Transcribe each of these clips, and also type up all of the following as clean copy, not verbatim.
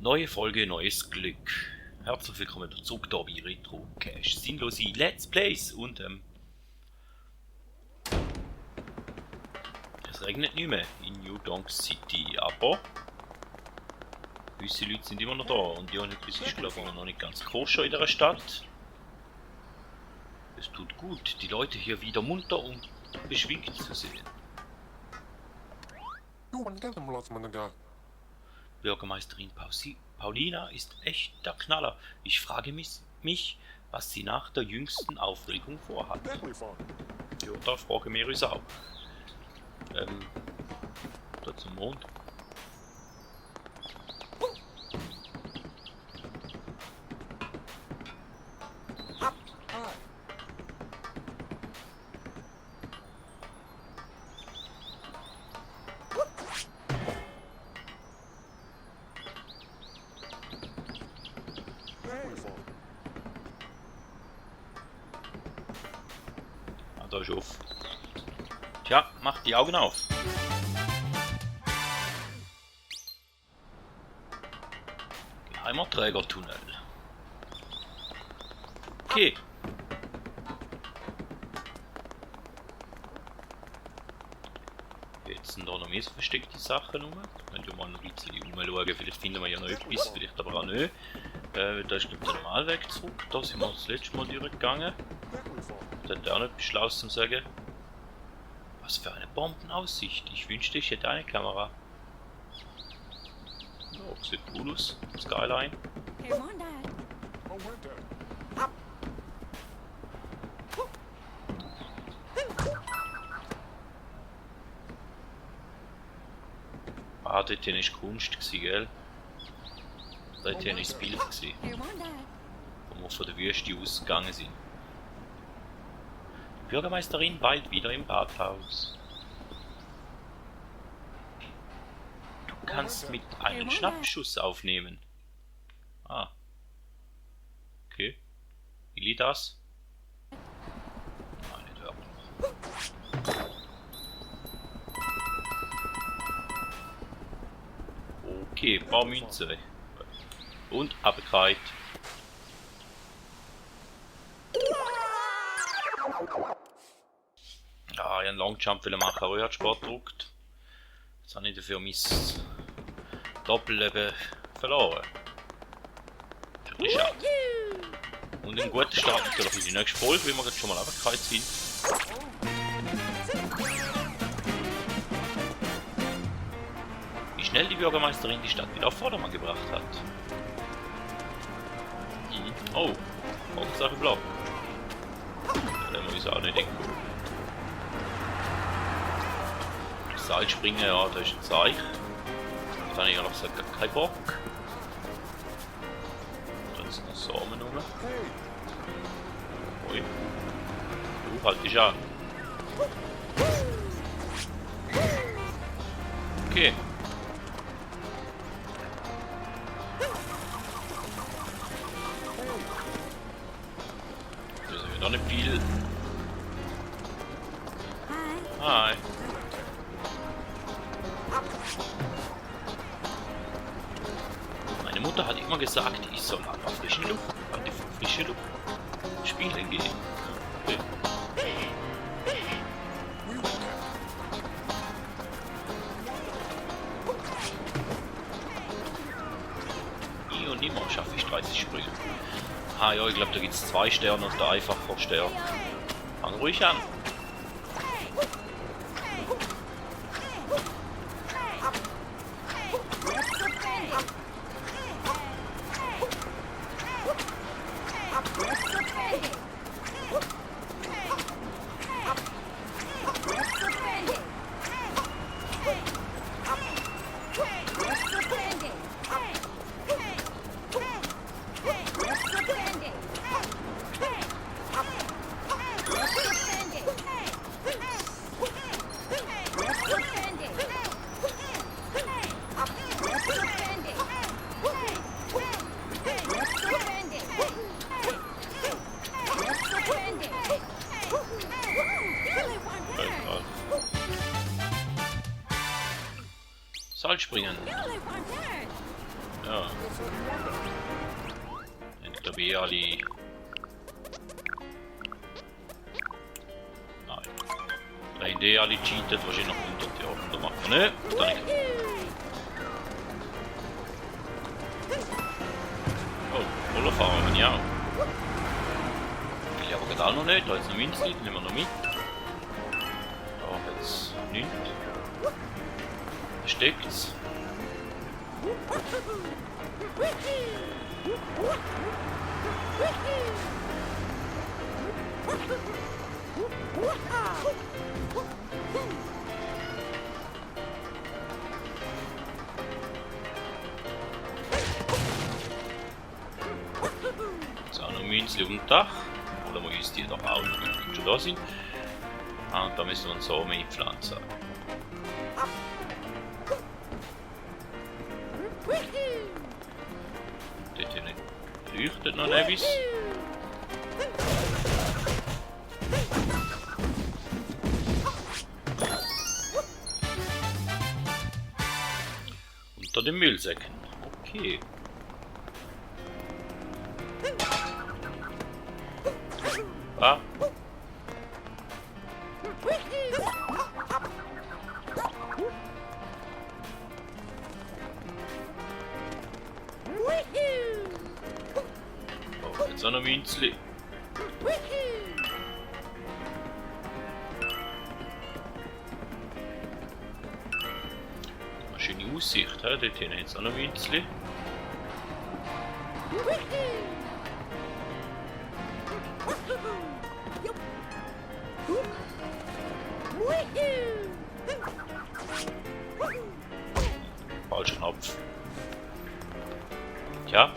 Neue Folge, neues Glück. Herzlich willkommen zurück hier bei Retro Cash. Sinnlose Let's Plays und es regnet nicht mehr in New Donk City, aber gewisse Leute sind immer noch da und Johannes ist glaube ich noch nicht ganz koscher in der Stadt. Es tut gut, die Leute hier wieder munter und beschwingt zu sehen. Bürgermeisterin Paulina ist echt der Knaller. Ich frage mich, was sie nach der jüngsten Aufregung vorhat. Ja, da fragen wir uns auch. Da zum Mond. Da ist auf. Tja, macht die Augen auf. Geheimer Trägertunnel. Okay. Jetzt sind da noch mehr versteckte Sachen rum. Wenn wir mal ein bisschen umschauen, vielleicht finden wir ja noch etwas, vielleicht aber auch nicht. Da ist der Normalweg zurück. Da sind wir das letzte Mal durchgegangen. Da hat er auch noch etwas Schlaues zu sagen. Was für eine Bombenaussicht. Ich wünschte, ich hätte eine Kamera. Ja, sieht cool aus. Skyline. Ah, dort war Kunst, gell? Dort war das Bild, wo wir von der Wüste ausgegangen sind. Bürgermeisterin bald wieder im Rathaus. Du kannst mit einem Schnappschuss aufnehmen. Ah. Okay. Will ich das? Nein, nicht wirklich. Okay, ein paar Münzen. Und abgekreiht. Ja, ich wollte einen Longjump machen, aber ich habe Sport gedrückt. Jetzt habe ich dafür mein Doppelleben verloren. Das ist ein bisschen schade. Und einen guten Start natürlich in die nächste Folge, wie wir jetzt schon mal abgekreiht sind. Wie schnell die Bürgermeisterin die Stadt wieder auf Vordermann gebracht hat. Oh, Hauptsache Block. Da muss ich auch nicht denken. Seilspringen, ja, da ist ein Zeich. Da habe ich ja noch gesagt, gar keinen Bock. Da ist noch Samen rum. Ui. Du, halt dich an. Okay. Das ist wieder nicht viel. Hi. Meine Mutter hat immer gesagt, ich soll an der frischen Luft spielen gehen. Okay. Nie und nimmer schaffe ich 30 Sprünge. Ah ja, ich glaube, da gibt es 2 Sterne und der einfache Stern. Fang ruhig an. Seilspringen. Ja. Ich glaube eh alle... Nein. Da haben die alle cheatet, wahrscheinlich noch 100 Jahre. Da machen wir nicht. Da nicht. Oh, Roller fahren wir ja auch. Will ich aber gerade auch noch nicht. Da ist noch Münzli, nehmen wir noch mit. Da hat es nichts. Da steckt's. So, noch Münzli auf dem Dach. Oder wir uns die doch auch noch, wenn wir schon da sind. Ah, und da müssen wir uns so einpflanzen. Dort hier nicht leuchtet noch etwas. Unter den Müllsäcken. Okay. Ah. Oh, jetzt auch noch Münzli. Schöne Aussicht, he? Dort hinten jetzt auch noch Münzli. Falscher Knopf. Tja.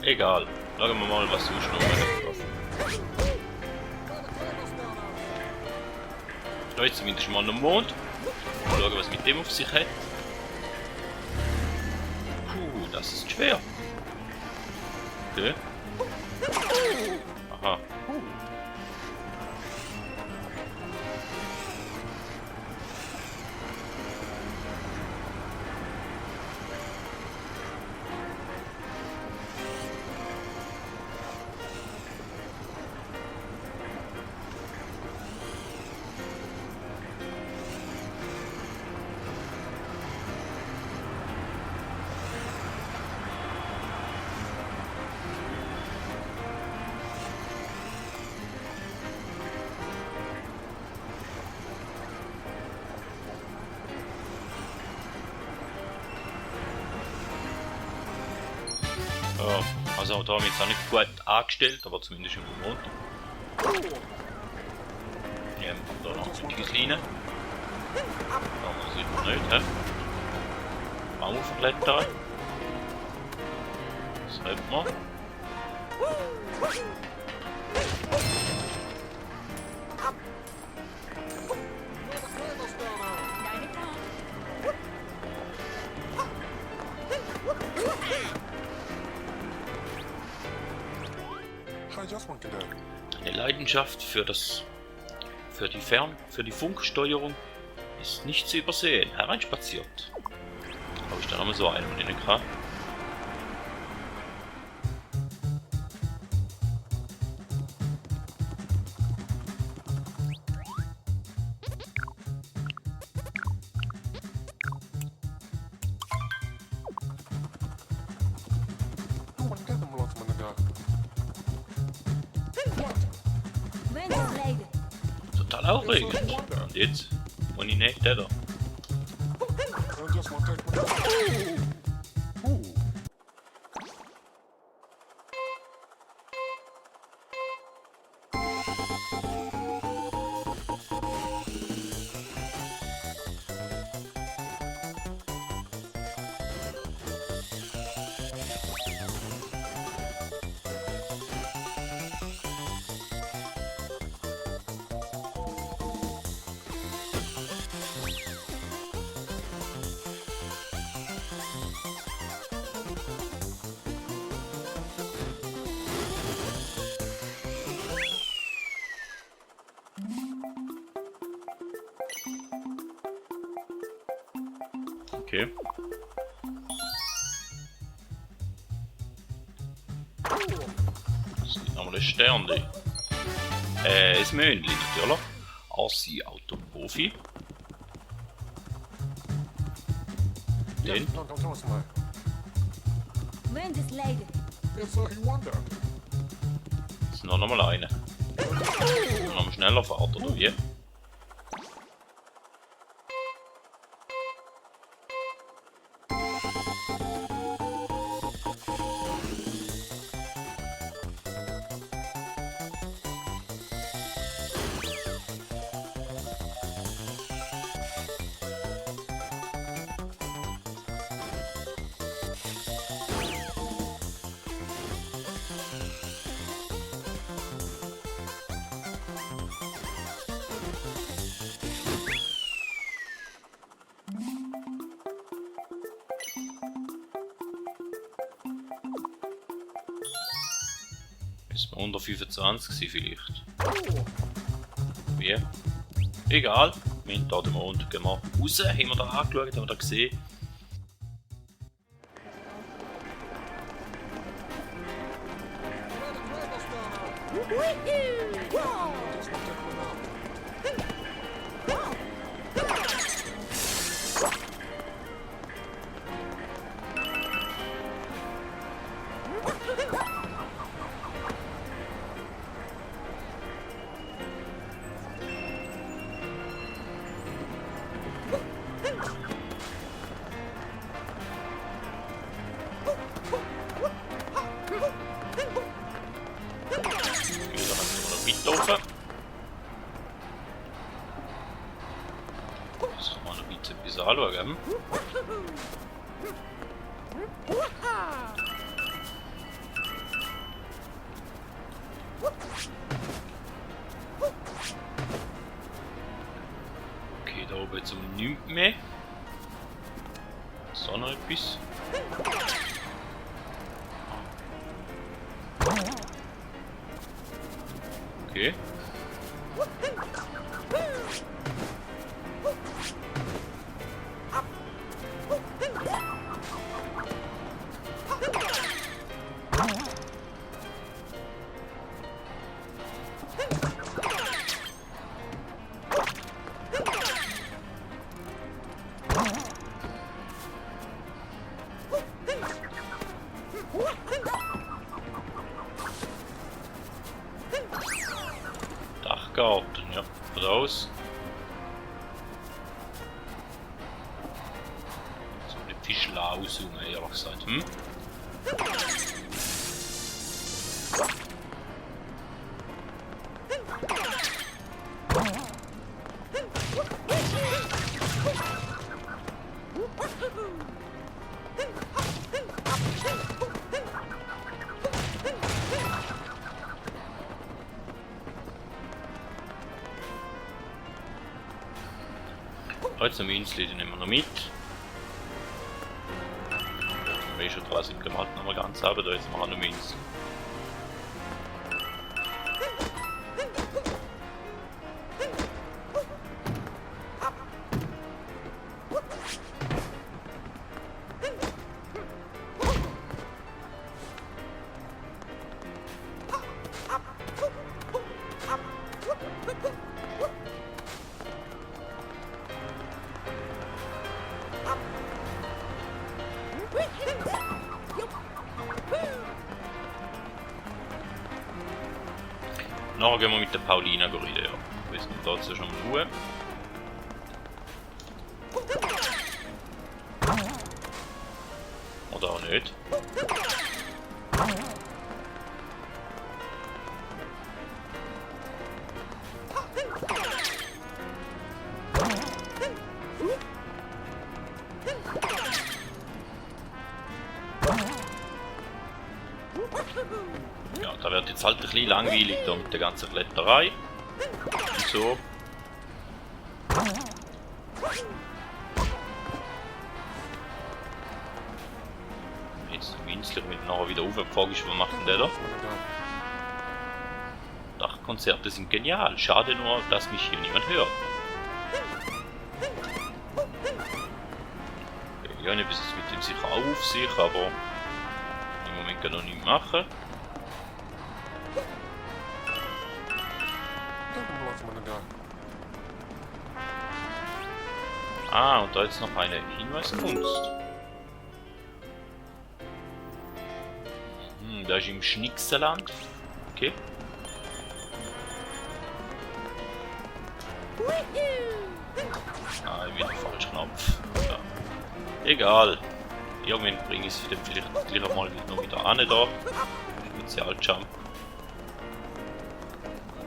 Egal. Schauen wir mal, was sonst noch drauf. Da ist zumindest mal am Mond. Mal schauen, was mit dem auf sich hat. Puh, das ist schwer. Okay. Aha. Ja, also da haben wir jetzt auch nicht gut angestellt, aber zumindest im Mond. Nehmen wir da noch ein Kies rein. Da sieht man nicht, hä? Baum aufblättern. Das hat man. Eine Leidenschaft für die Funksteuerung ist nicht zu übersehen. Hereinspaziert. Habe ich da noch mal so einen in den Kran? Total aufregend. Und jetzt? Und ich nicht der da. Okay. volles Sternli. Ein Möhnli natürlich. Assi Autoprofi. Den. Jetzt noch mal einen. Noch mal schneller fahren, oder wie? Müssen wir unter 25 sein vielleicht. Wie? Egal. Wir haben hier den Mond. Gehen wir raus. Haben wir da angeschaut, haben wir da gesehen. Weiterlaufen. Jetzt kann man noch ein bisschen etwas anschauen. Okay, da oben jetzt um nichts mehr. So noch etwas. Okay. Dachgarten, ja. Raus. So eine Fischlausung, ehrlich gesagt. Hm? Jetzt am Insel, die nehmen wir noch mit. Wir schon dran sind, gemacht noch mal ganz runter, da jetzt machen wir noch Insel. Nachher gehen wir mit der Paulina reden, ja. Wissen wir dazu schon mal Ruhe. Oder auch nicht. Ja, da wird jetzt halt ein bisschen langweilig da mit der ganzen Kletterei. Und so. Jetzt der Winzler mit nachher wieder auf. Die Frage ist, was macht denn der da? Dachkonzerte sind genial. Schade nur, dass mich hier niemand hört. Ja, ich weiß es mit dem sicher auch auf sich, aber im Moment kann ich noch nichts machen. Ah, und da jetzt noch eine Hinweiskunst. Da ist im Schnickseland. Okay. Ah, wieder falsch Knopf. Ja. Egal. Irgendwann bringe ich es vielleicht gleich einmal noch wieder an da. Spezialjump.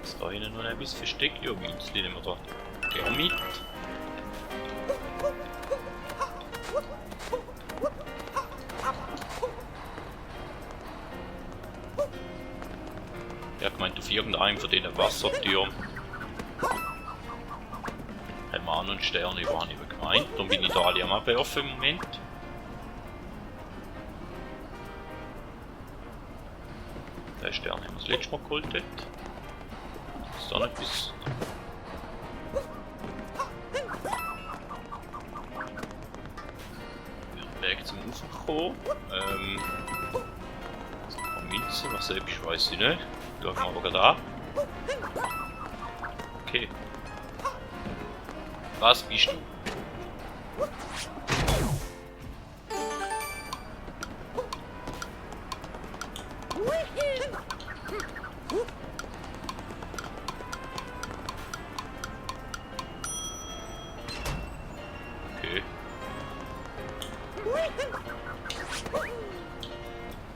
Ist da hinten noch ein bisschen versteckt? Ja, Münzli nehmen wir da gerne mit. Ja, gemeint auf irgendeinem von diesen Wassertüren. Haben wir auch noch einen Stern über gemeint. Darum bin ich da alle am Abwerfen im Moment. Den Stern haben wir das letzte Mal geholt. Ist da noch etwas? Weg zum Ufer gekommen. Ein paar Münzen, was selbst ist, weiß ich nicht. Schauen wir aber gerade an. Okay. Was bist du? Okay.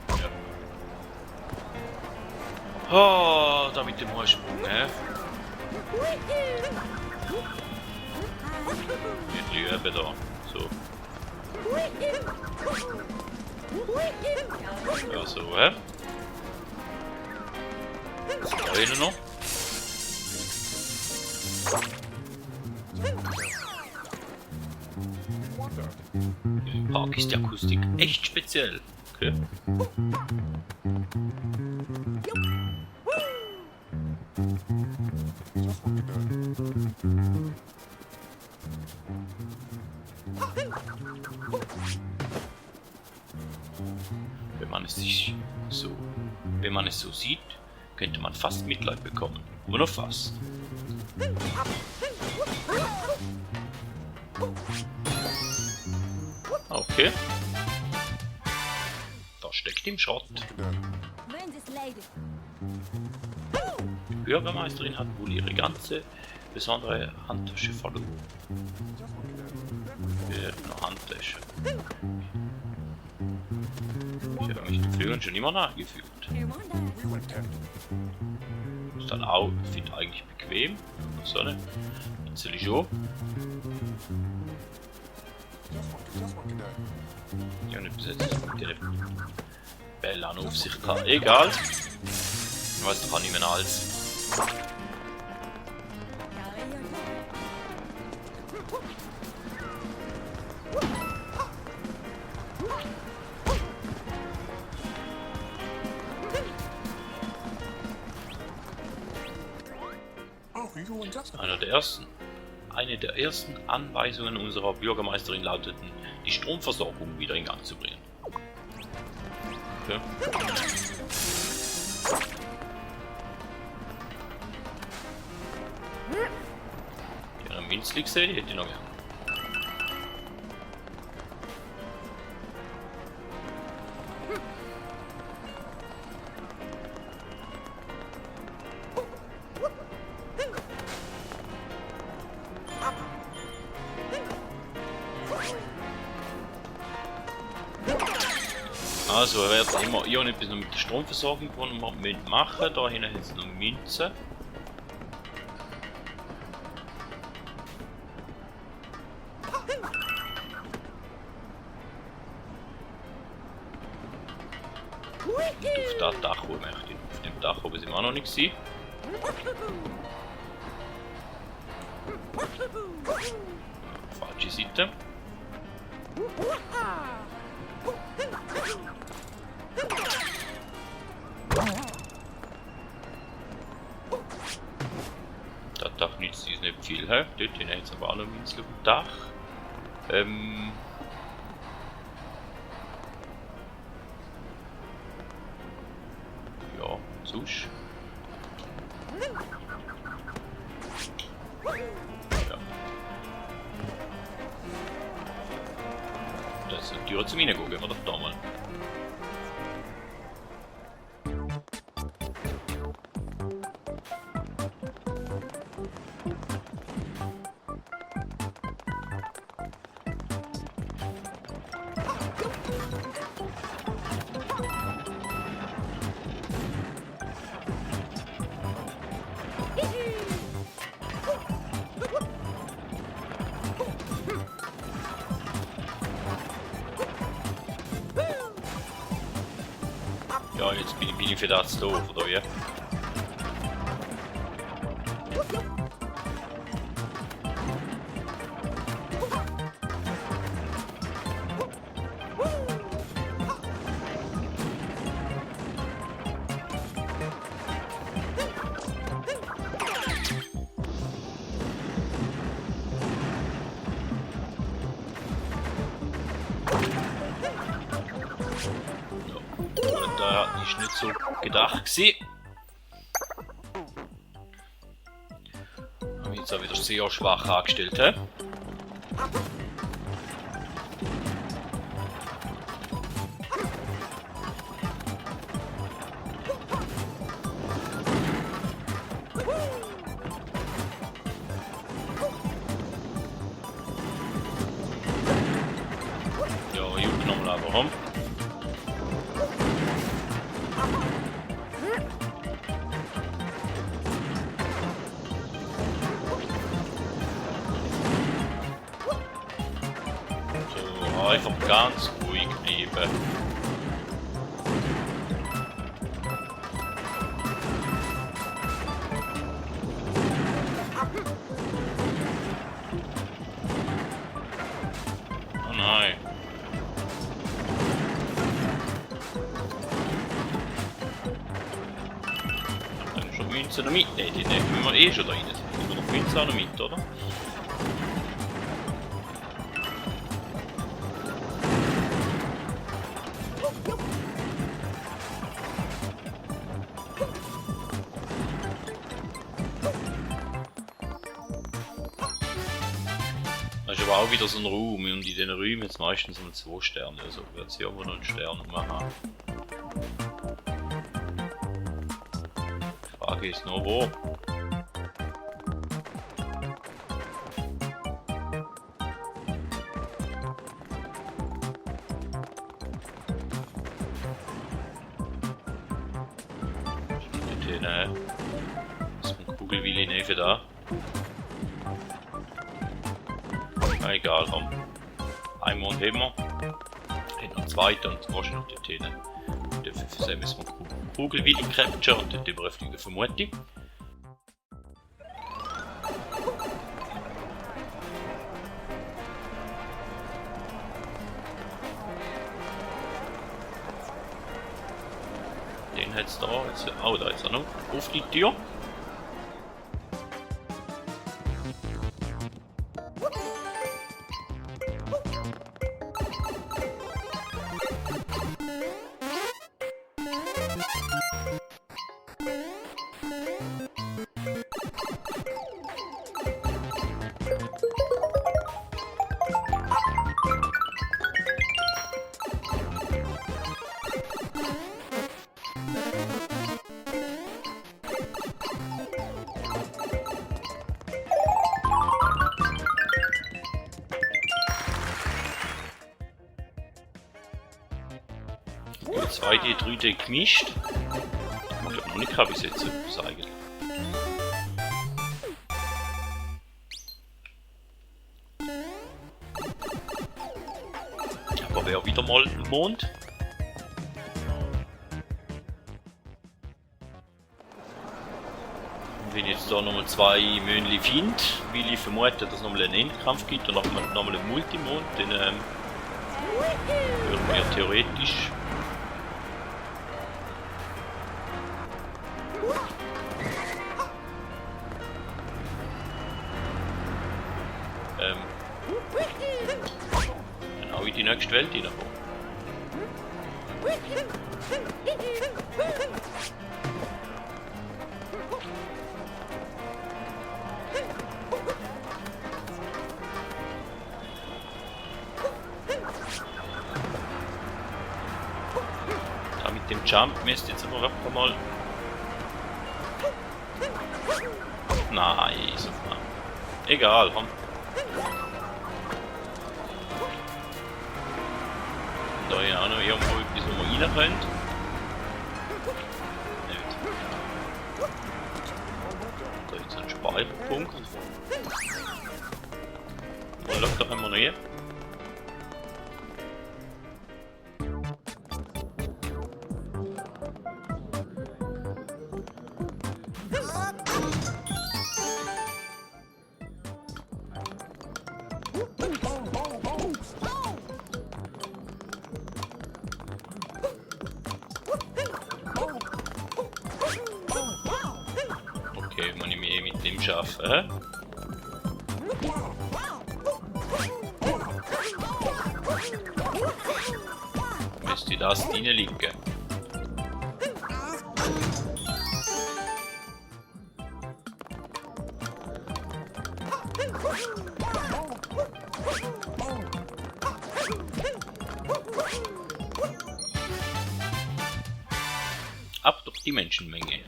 Ja. Oh, da mit dem Ursprung, hä? Nicht lüben da. So. Ja, so, hä? Da hinten noch. Im Park ist die Akustik echt speziell. Okay. Wenn man es so sieht, könnte man fast Mitleid bekommen. Nur fast. Okay. Da steckt im Schrott. Die Bürgermeisterin hat wohl ihre ganze besondere Handtasche verloren. Eine Handtasche. Ich habe mich den Flügeln schon immer nachgefühlt. Ist dann auch, finde eigentlich bequem. So ne? Erzähl ich schon. Ja, nicht besetzt mit der Bella an Aufsicht haben. Egal. Ich weiß doch auch nicht mehr alles. Eine der ersten Anweisungen unserer Bürgermeisterin lauteten, die Stromversorgung wieder in Gang zu bringen. Okay. Ja, eine Münzli gesehen, hätte ich noch gern. Also, wir werden immer etwas noch mit der Stromversorgung machen. Da hinten jetzt noch Münzen. Und auf das Dach oben möchte ich. Auf dem Dach oben sind wir auch noch nicht gewesen. Falsche Seite. Das Dach nützt uns nicht viel, he? Dort hin jetzt aber auch noch Münzen auf dem Dach. Ja, sonst. Also die Tür zum Reingehen, gehen wir doch da mal. Ja, jetzt bin ich für das doof, oder wie? Da ist nicht so gedacht gewesen. Haben wir jetzt auch wieder sehr schwach angestellt, he? Ja, ich genommen aber, hm? Einfach ganz ruhig bleiben. Oh nein. Dann schon Münzen noch mit. Nein, die nehmen wir eh schon da rein. Oder noch Münzen auch noch mit, oder? Das ist aber auch wieder so ein Raum und in diesen Räumen jetzt meistens nur 2 Sterne, also wird es irgendwo noch einen Stern machen. Die Frage ist nur wo. Das ist ein Kugelwille neben da. Egal, komm. Ein Mond haben wir. Hätten noch 2 und wahrscheinlich noch die Täne. Dafür müssen wir Kugelwille capture und dann überfliegen vermute ich. Den hat es da. Jetzt, oh, da ist er noch. Auf die Tür. Die 2D, 3D gemischt. Ich glaube noch nicht bis jetzt etwas eigentlich. Aber wäre wieder mal ein Mond. Und wenn ich jetzt da nochmal 2 Mündli finde, weil ich vermute, dass es nochmal einen Endkampf gibt und nochmal einen Multimond, dann würden wir theoretisch dann auch in die nächste Welt hineinkommen. dem Jump müsst jetzt aber wirklich mal... Nein, so mal. Egal, komm. Da ist auch noch irgendwo etwas, wo man rein können. Nicht. Da ist ein Speicherpunkt. Und schau, da haben wir noch hier. Okay, muss ich mich mit dem schaffen. Müsste das drinnen liegen. Ab durch die Menschenmenge.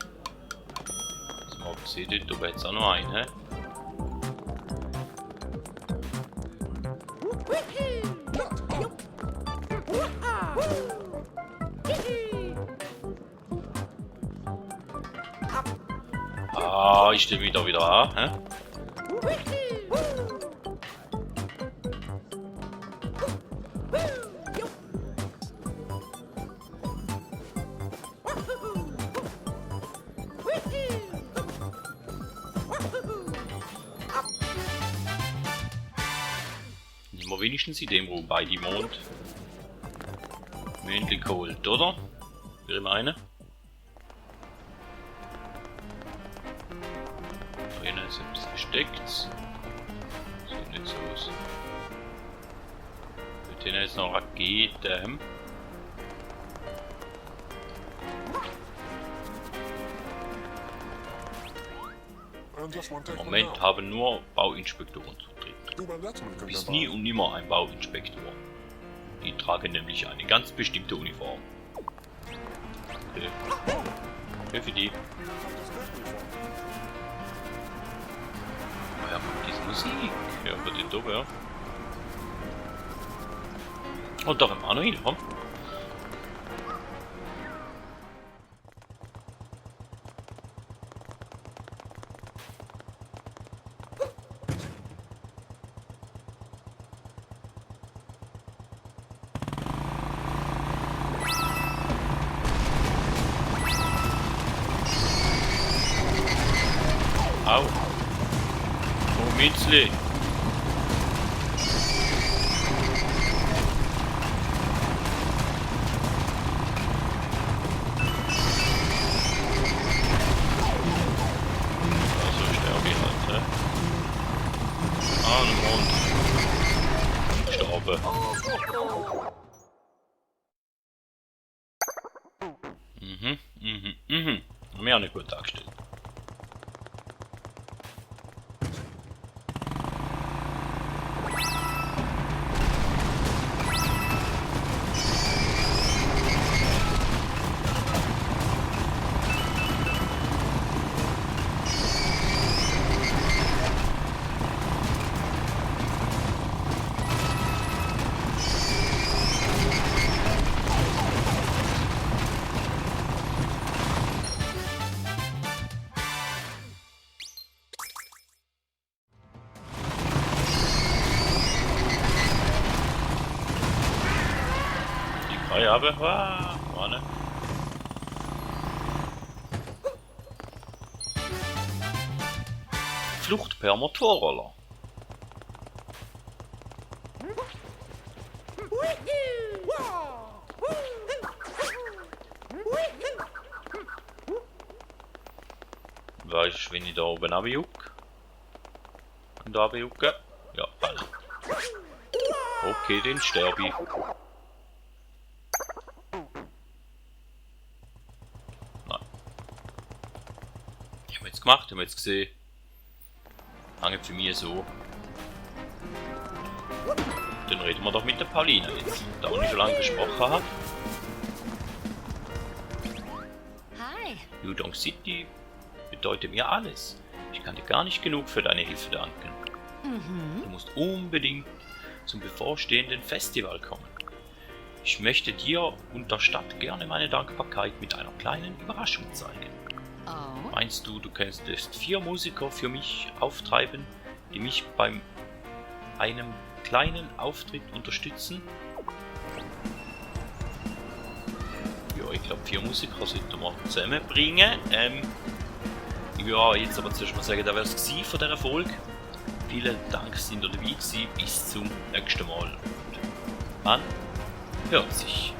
Das mal gesehen, dort oben jetzt auch noch ein, hä? Ah, ich stelle mich da wieder an, hä? Nehmen wir wenigstens in dem Raum bei die Mond. Mündlich geholt, oder? Würde ich meinen. Da hinten ist etwas versteckt. Sieht nicht so aus. Dort hinten ist noch Raketen. Im Moment haben nur Bauinspektoren Zutritt. Du bist nie und nimmer ein Bauinspektor. Die tragen nämlich eine ganz bestimmte Uniform. Okay. Okay für die. Oh ja, diese Musik. Ja, für den Dober, ja. Und da haben wir auch noch hin, komm. Au. Oh, Mitzli. Also sterbe ich halt, ne? Ah, ein Mond. Gestorben. Haben wir auch nicht gut dargestellt. Ja, aber vorne. Flucht per Motorroller. Weißt du, wenn ich da oben runterjucke? Und da runterjucke? Ja, fall. Okay, den sterbe ich. Gemacht, haben wir jetzt gesehen. Hängt für mich so. Dann reden wir doch mit der Paulina jetzt, da ich schon lange gesprochen habe. Yudong City bedeutet mir alles. Ich kann dir gar nicht genug für deine Hilfe danken. Du musst unbedingt zum bevorstehenden Festival kommen. Ich möchte dir und der Stadt gerne meine Dankbarkeit mit einer kleinen Überraschung zeigen. Meinst du, du könntest 4 Musiker für mich auftreiben, die mich bei einem kleinen Auftritt unterstützen? Ja, ich glaube 4 Musiker sollten wir zusammenbringen. Ja, jetzt aber zuerst mal sagen, da wäre es von dieser Folge. Vielen Dank, sind ihr dabei gewesen. Bis zum nächsten Mal. Man hört sich.